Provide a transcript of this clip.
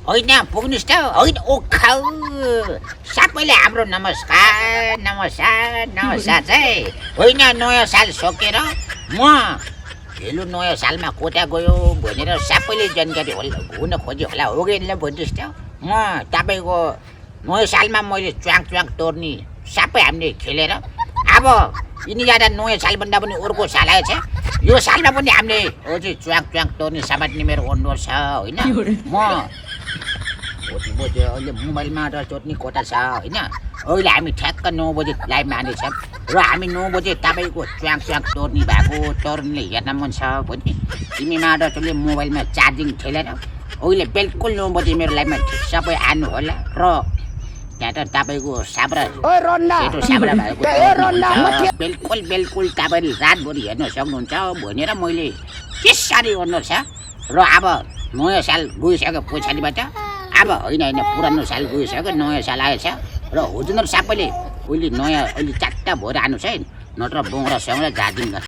होइन पुग्नुहोस् त होइन ओखाउ सबैले हाम्रो नमस्कार नमस्कार नमस्कार चाहिँ होइन नयाँ साल सकेर म हेलो नयाँ सालमा कोटा गयो भनेर सबैले जानकारी हुन खोज्यो होला हो कि भन्नुहोस् त म तपाईँको नयाँ सालमा मैले च्वाङ तोर्ने सबै हामीले खेलेर अब यिनीजना नयाँ सालभन्दा पनि अर्को साल आएछ यो सालमा पनि हामीले अझै च्वाङ तोर्ने सामान्य मेरो अनुरोध छ होइन म अहिले मोबाइलमा र चोट्ने कोटा छ होइन अहिले हामी ठ्याक्क 9 बजे लाइभमा हाल्नेछौँ र हामी 9 बजे तपाईँको च्वाङ तोर्ने भएको तोर्ने हेर्न मन छ भने तिमीमा र चोटले मोबाइलमा चार्जिङ ठेलेर अहिले बिल्कुल 9 बजे मेरो लाइभमा सबै आउनु होला र त्यहाँ त तपाईँको साब्रा सेतो साब्रा भएको बिल्कुल तपाईँले रातभरि हेर्न सक्नुहुन्छ भनेर मैले त्यसरी अनुरोध छ र अब नयाँ साल गइसक्यो पछाडिबाट अब होइन पुरानो साल गइसक्यो नयाँ साल आएछ र हुजुरहरू सबैले अहिले चाट्टा भएर आउनुहोस् है नत्र बौरा सौरा झार्दिङ